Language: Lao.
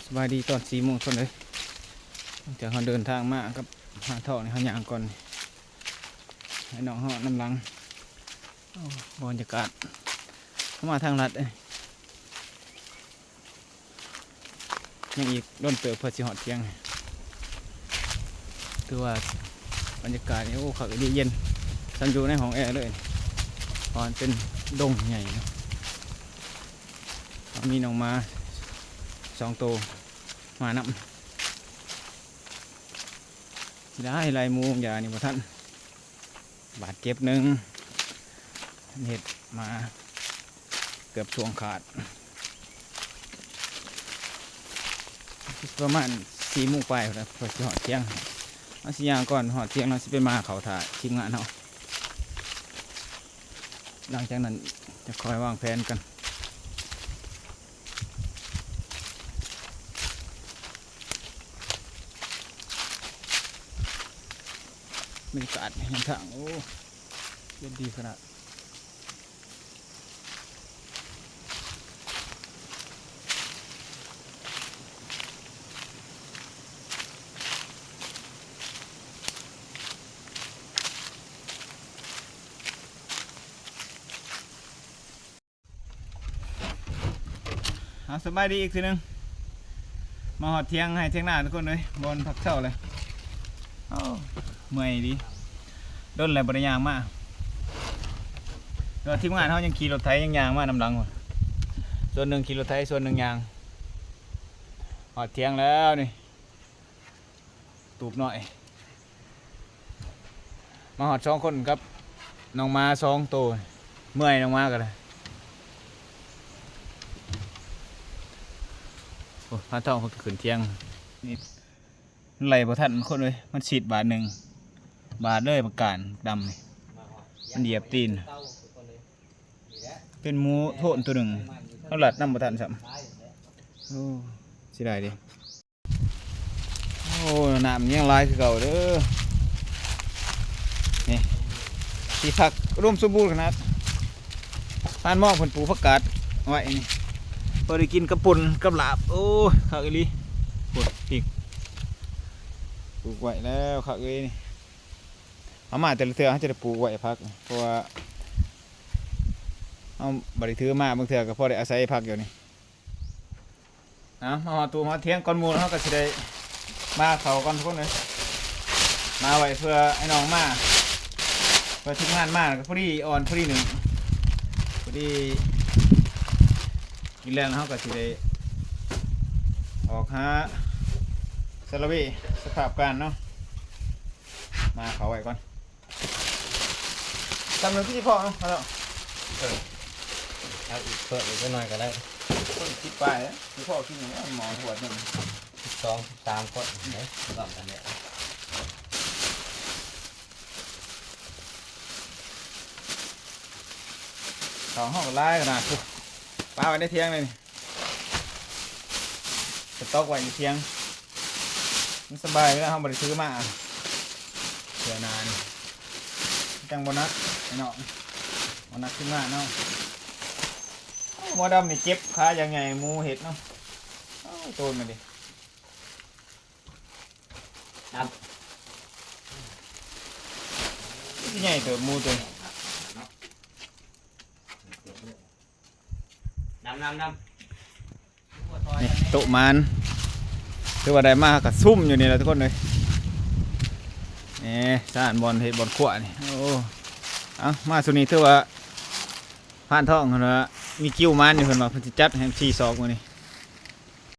ສະບາຍດີຕອນສີ່ໂມງຄົນເອີຍ. ຫຼັງຈາກເຮົາເດີນທາງມາກັບຫາດທອງນີ້ ເຮົາຍ່າງກ່ອນ ໃຫ້ນ້ອງເຮົານຳຫຼັງ. ໂອ້ ບັນຍາກາດ ເຮົາມາທາງລັດເອີຍ. ຍັງອີກດົນເຕີບເພື່ອຊິຮອດທຽງ. ຖືວ່າບັນຍາກາດນີ້ ໂອ້ ຄັກອີ່ຫຼີ ເຢັນ. ສ່ຳຢູ່ໃນຫ້ອງແອເລີຍ ເພາະມັນເປັນດົງໃຫຍ່ເນາະ. ມີນ້ອງໝາສອງໂຕມານຳ. ຊິໄດ້ໄລ່ໝູຢານີ້ບໍ່ທັນ. ບາດເຈັບໜຶ່ງ ເຮັດມາເກືອບຊ່ວງຂາດ. ປະມານສີ່ໂມງປາຍພຸ້ນລະ ເພື່ອຊິຮອດທຽງ. ເຮົາຊິຍ່າງກ່ອນຮອດທຽງ ເຮົາຊິໄປມາເຂົ້າຖ້າທີມງານເຮົາ. ຫຼັງຈາກນັ້ນຈະຄ່ອຍວາງແຜນກັນ. ບັນຍາກາດແຄມທາງ ໂອ້ ເຢັນດີຂະໜາດ. ເອົາ ສະບາຍດີອີກເທື່ອໜຶ່ງ. ມາຮອດຖຽງໄຮ່ຖຽງນາທຸກຄົນເອີຍ ບ່ອນພັກເຊົາເລີຍ. ໂອ້ ເມື່ອຍດີ ດົນແລ້ວບໍ່ໄດ້ຍ່າງມາ. ແຕ່ວ່າທີມງານເຮົາຍັງຂີ່ລົດໄຖ ຍັງຍ່າງມານຳຫຼັງ. ສ່ວນໜຶ່ງຂີ່ລົດໄຖ ສ່ວນໜຶ່ງຍ່າງ. ຮອດຖຽງແລ້ວນີ້. ຕູບນ້ອຍ ມາຮອດສອງຄົນກັບນ້ອງໝາສອງໂຕ. ເມື່ອຍ ນ້ອງໝາກໍໄດ້. ໂອ້ ພານທອງເພິ່ນກໍຂຶ້ນຖຽງ. ນີ້ໄລ່ບໍ່ທັນຄົນເອີຍ ມັນຊິດບາດໜຶ່ງ ບາດເລີຍ ປາກການດຳນີ້ ມັນຢຽບຕີນ. ເປັນໝູໂທນໂຕໜຶ່ງ ເຮົາລັດນຳບໍ່ທັນຊ້ຳ. ໂອ້ ເສຍດາຍເດ້. ໂອ້ ນ້ຳຍັງຫຼາຍຄືເກົ່າເດີ. ນີ້ ທີ່ພັກອຸດົມສົມບູນຂະໜາດ. ຜ່ານມອງເພິ່ນປູກຜັກກາດໄວ້ນີ້ ພໍໄດ້ກິນກັບປົ່ນກັບລາບ. ໂອ້ ຄັກອີ່ຫຼີ. ໂອ້ ພິກ ປູກໄວ້ແລ້ວ ຄັກເອີຍນີ້. ເຮົາມາແຕ່ລະເທື່ອ ເຮົາຈະໄດ້ປູກໄວ້ຜັກ ເພາະວ່າເຮົາບໍ່ໄດ້ຖືມາ ບາງເທື່ອກໍພໍໄດ້ອາໄສຜັກຢູ່ນີ້. ເອົາ ມາຮອດຕູມາຖຽງກ່ອນໝູ່ ເຮົາກໍຊິໄດ້ມາເຂົ້າກ່ອນທຸກຄົນເອີຍ. ມາໄວເພື່ອໄອ້ນ້ອງມາ ເພື່ອທີມງານມາ ກໍພໍດີອ່ອນ ພໍດີໜຶ້ງ ພໍດີກິນແລ້ວ ເຮົາກໍຊິໄດ້ອອກຫາສາລະເວສະພາບການເນາະ. ມາເຂົ້າໄວ້ກ່ອນ. ຕຳໜຶ່ງທີ່ພໍເນາະ ພໍແລ້ວ. ເອີ ເອົາອີກເພີ່ມອີກຈັກໜ່ອຍກໍໄດ້. ຄົນສິບປາຍເດ້ ທີ່ພໍກິນຫຍັງ ໝໍ້ຖ້ວຍໜຶ່ງ ສິບສອງ ສິບສາມຄົນເດ້ ລວມກັນແລ້ວ. ເຂົ້າເຮົາກໍຫຼາຍຂະໜາດ ປາໄວ້ໃນຖຽງເລີຍນີ້. ສະຕັອກໄວ້ຢູ່ຖຽງ ມັນສະບາຍເວລາເຮົາບໍ່ໄດ້ຖືມາ ເທື່ອໜ້ານີ້ ມັນຈັ່ງບໍ່ໜັກພີ່ນ້ອງ ບໍ່ໜັກຂຶ້ນມາເນາະ. ໂອ້ ໝໍດຳນີ້ເຈັບຂາຢ່າງໃຫຍ່ ໝູເຮັດເນາະ. ໂອ້ ໂຕນມັນເດ ດຳ ຄືຊິໃຫຍ່ເຕີບໝູໂຕນີ້. ດຳ ດຳ ດຳ ນີ້ ໂຕະໝານ ຖືວ່າໄດ້ມາກະຊຸມຢູ່ນີ້ລະທຸກຄົນເອີຍ. ນີ້ ຊານບ່ອນເຮັດບ່ອນຄົວນີ້. ໂອ້ ເອົາ ມາຊຸດນີ້ຖືວ່າພານທອງເພິ່ນວ່າມີຄິວໝານຢູ່ ເພິ່ນວ່າເພິ່ນຊິຈັດໃຫ້ສີ່ສອກມື້ນີ້.